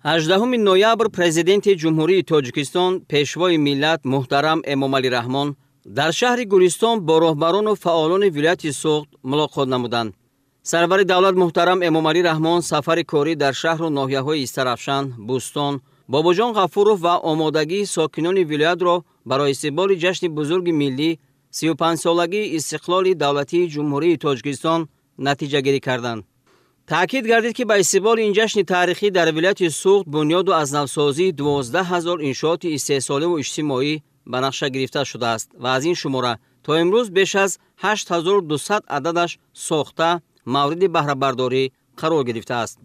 18 ноябр Президенти Ҷумҳурии Тоҷикистон, Пешвои миллат муҳтарам Эмомалӣ Раҳмон дар шаҳри Гулистон бо роҳбарону фаъолони вилояти Суғд мулоқот намуданд. Сарвари давлат муҳтарам Эмомалӣ Раҳмон сафари корӣ дар шаҳру ноҳияҳои Истаравшан, Бӯстон, Бобоҷон Ғафуров ва омодагии сокинони вилоятро барои истиқболи ҷашни бузурги миллӣ 35-солагии истиқлоли давлатии Ҷумҳурии Тоҷикистон натиҷагирӣ карданд. Таъкид гардид, ки ба истиқболи ин ҷашни таърихӣ дар вилояти Суғд бунёду аз навсозии 12 ҳазор иншооти истеҳсоливу иҷтимоӣ ба нақша гирифта шудааст ва аз ин шумора то имрӯз беш аз 8200 ададаш сохта мавриди баҳрабардорӣ қарор гирифтааст.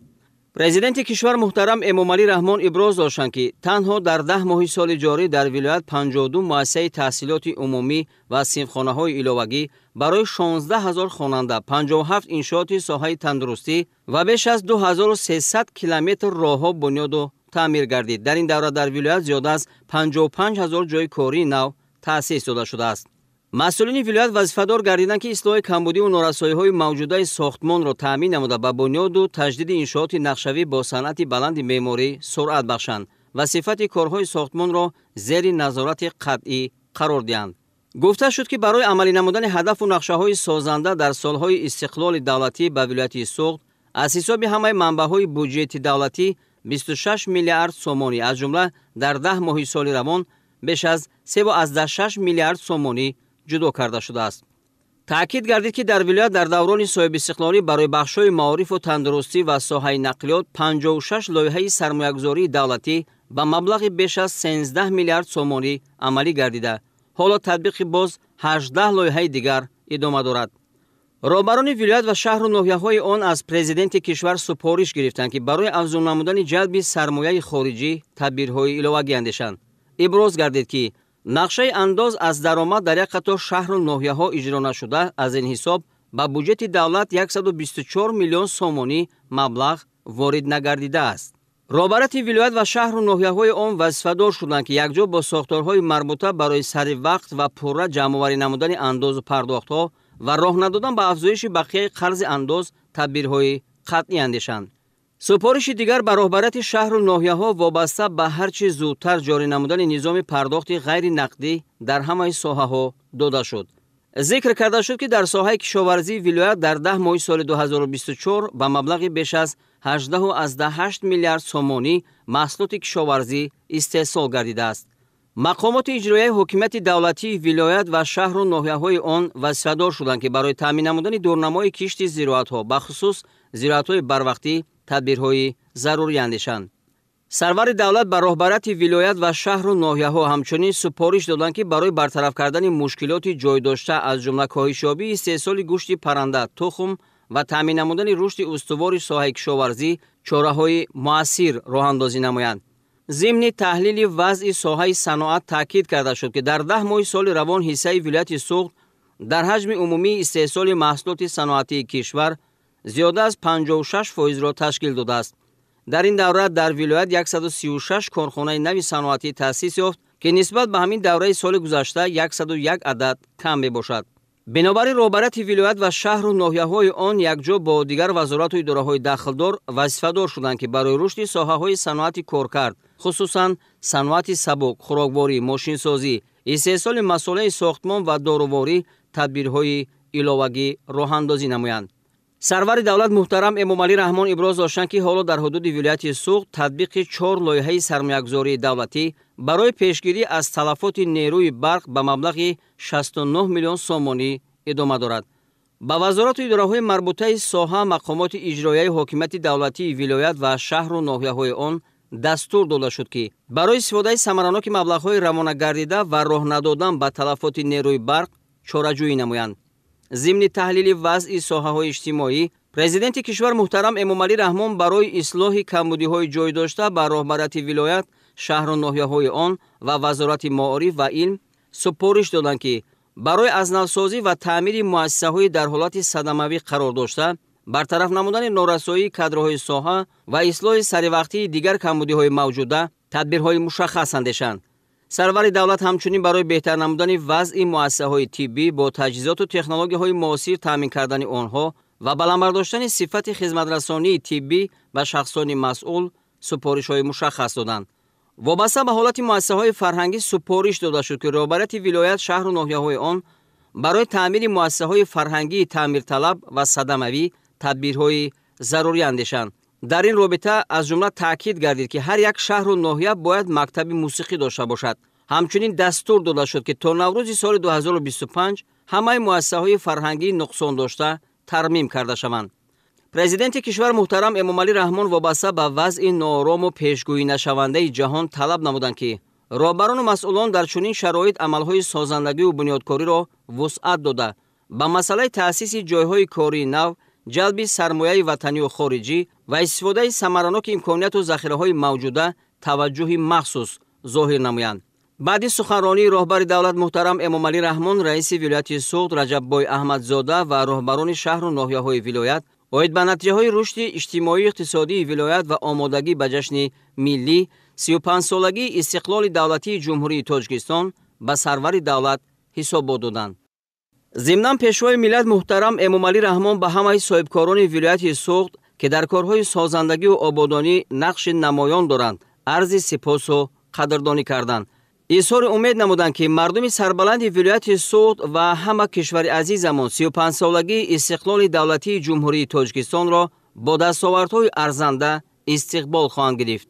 Президенти кишвар муҳтарам Эмомалӣ Раҳмон иброз доштанд, ки танҳо дар 10 моҳи соли ҷорӣ дар вилоят 52 муассисаи таҳсилоти умумӣ ва синфхонаҳои иловагӣ барои 16 ҳазор хонанда, 57 иншооти соҳаи тандурустӣ ва беш аз 2300 километр роҳҳо бунёду таъмир гардид. Дар ин давра дар вилоят зиёда аз 55 ҳазор ҷойи кории нав таъсис дода шудааст. Масъулини вилоят вазифадор гардиданд, ки ислоҳи камбудиву норасоиҳои мавҷудаи сохтмонро таъмин намуда ба бунёду таҷдиди иншооти нақшавӣ бо санъати баланди меъморӣ суръат бахшанд ва сифати корҳои сохтмонро зери назорати қатъӣ қарор диҳанд. Гуфта шуд, ки барои амалӣ намудани ҳадафу нақшаҳои созанда дар солҳои истиқлоли давлатӣ ба вилояти Суғд аз ҳисоби ҳамаи манбаъҳои буҷети давлатӣ 26 миллиард сомонӣ, аз ҷумла дар 10 моҳи соли равон беш аз 3,6 миллиард сомонӣ ҷудо карда шудааст. Таъкид гардид, ки дар вилоят дар даврони соҳибистиқлолӣ барои бахшҳои маорифу тандурустӣ ва соҳаи нақлиёт 56 лоиҳаи сармоягузории давлатӣ ба маблағи беш аз 13 миллиард сомонӣ амалӣ гардида, ҳоло татбиқи боз 18 лоиҳаи дигар идома дорад. Роҳбарони вилоят ва шаҳру ноҳияҳои он аз президенти кишвар супориш гирифтанд, ки барои афзун намудани ҷалби сармояи хориҷӣ тадбирҳои иловагӣ андешанд. Иброз гардид, ки нақшаи андоз аз даромад дар як қатор шаҳру ноҳияҳо иҷро нашуда, аз ин ҳисоб ба буҷети давлат 124 миллион сомонӣ маблағ ворид нагардидааст. Роҳбарияти вилоят ва шаҳру ноҳияҳои он вазифадор шуданд, ки якҷо бо сохторҳои марбута барои сари вақт ва пурра ҷамъоварӣ намудани андозу пардохтҳо ва роҳ надодан ба афзоиши бақияи қарзи андоз тадбирҳои қатъӣ андешанд. Супориши дигар ба роҳбарияти шаҳру ноҳияҳо вобаста ба ҳар чӣ зудтар ҷорӣ намудани низоми пардохти ғайринақдӣ дар ҳамаи соҳаҳо дода шуд. Зикр карда шуд, ки дар соҳаи кишоварзии вилоят дар 10 моҳи соли 2024 ба маблағи беш аз 18,8 миллиард сомонӣ маҳсулоти кишоварзӣ истеҳсол гардидааст. Мақомоти иҷроияи ҳокимияти давлатии вилоят ва шаҳру ноҳияҳои он вазифадор шуданд, ки барои таъмин намудани дурнамои кишти зироатҳо, бахусус зироатҳои барвақтӣ, тадбирҳои зарурӣ андешанд. Сарвари давлат ба роҳбарияти вилоят ва шаҳру ноҳияҳо ҳамчунин супориш доданд, ки барои бартараф кардани мушкилоти ҷойдошта, аз ҷумла коҳишёбии истеҳсоли гӯшти парранда, тухм ва таъмин намудани рушди устувори соҳаи кишоварзӣ чораҳои муассир роҳандозӣ намоянд. Зимни таҳлили вазъи соҳаи саноат таъкид карда шуд, ки дар 10 моҳи соли равон ҳиссаи вилояти Суғд дар ҳаҷми умумии истеҳсоли маҳсулоти саноатии кишвар зиёда аз 56%-ро ташкил додааст. Дар ин давра дар вилоят 136 корхонаи нави саноатӣ таъсис ёфт, ки нисбат ба ҳамин давраи соли гузашта 101 адад кам мебошад. Бинобар ин роҳбарияти вилоят ва шаҳру ноҳияҳои он якҷо бо дигар вазорату идораҳои дахлдор вазифадор шуданд, ки барои рушди соҳаҳои саноати коркард, хусусан саноати сабук, хӯрокворӣ, мошинсозӣ, истеҳсоли масолеҳи сохтмон ва доруворӣ тадбирҳои иловагӣ роҳандозӣ намоянд. Сарвари давлат муҳтарам Эмомалӣ Раҳмон иброз доштанд, ки ҳоло дар ҳудуди вилояти Суғд татбиқи 4 лоиҳаи сармоягузории давлатӣ барои пешгирӣ аз талафоти нерӯи барқ ба маблағи 69 миллион сомонӣ идома дорад. Ба вазорату идораҳои марбутаи соҳа, мақомоти иҷроияи ҳокимияти давлатии вилоят ва шаҳру ноҳияҳои он дастур дода шуд, ки барои истифодаи самараноки маблағҳои равонагардида ва роҳ надодан ба талафоти нерӯи барқ чораҷӯӣ намоянд. Зимни таҳлили вазъи соҳаҳои иҷтимоӣ, президенти кишвар муҳтарам Эмомалӣ Раҳмон барои ислоҳи камбудиҳои ҷойдошта ба роҳбарияти вилоят, шаҳру ноҳияҳои он ва вазорати маориф ва илм супориш доданд, ки барои аз навсозӣ ва таъмири муассисаҳои дар ҳолати садамавӣ қарор дошта, бартараф намудани норасоии кадрҳои соҳа ва ислоҳи саривақтии дигар камбудиҳои мавҷуда тадбирҳои мушаххас андешанд. Сарвари давлат ҳамчунин барои беҳтар намудани вазъи муассисаҳои тиббӣ бо таҷҳизоту технологияҳои муосир таъмин кардани онҳо ва баланд бардоштани сифати хизматрасонии тиббӣ ба шахсони масъул супоришҳои мушаххас доданд. Вобаста ба ҳолати муассисаҳои фарҳангӣ супориш дода шуд, ки роҳбарияти вилоят, шаҳру ноҳияҳои он барои таъмири муассисаҳои фарҳангии таъмирталаб ва садамавӣ тадбирҳои зарурӣ андешанд. Дар ин робита аз ҷумла таъкид гардид, ки ҳар як шаҳру ноҳия бояд мактаби мусиқӣ дошта бошад. Ҳамчунин дастур дода шуд, ки то Наврӯзи соли 2025 ҳамаи муассисаҳои фарҳангии нуқсондошта тармим карда шаванд. Президенти кишвар муҳтарам Эмомалӣ Раҳмон вобаста ба вазъи ноорому пешгӯӣнашавандаи ҷаҳон талаб намуданд, ки роҳбарону масъулон дар чунин шароит амалҳои созандагиву бунёдкориро вусъат дода, ба масъалаи таъсиси ҷойҳои кории нав, ҷалби сармояи ватанию хориҷӣ ва истифодаи самараноки имконияту захираҳои мавҷуда таваҷҷӯҳи махсус зоҳир намоянд. Баъди суханронии роҳбари давлат муҳтарам Эмомалӣ Раҳмон, раиси вилояти Суғд Раҷаббой Аҳмадзода ва роҳбарони шаҳру ноҳияҳои вилоят оид ба натиҷаҳои рушди иҷтимоию иқтисодии вилоят ва омодагӣ ба ҷашни миллӣ 35-солагии истиқлоли давлатии Ҷумҳурии Тоҷикистон ба сарвари давлат ҳисобот доданд. Зимнан пешвои миллат муҳтарам Эмомалӣ Раҳмон ба ҳамаи соҳибкорони вилояти Суғд, ки дар корҳои созандагиву ободонӣ нақши намоён доранд, арзи сипосу қадрдонӣ карданд. Изҳори умед намуданд, ки мардуми сарбаланди вилояти Суғд ва ҳама кишвари азизамон 35-солагии истиқлоли давлатии Ҷумҳурии Тоҷикистонро бо дастовардҳои арзанда истиқбол хоҳанд гирифт.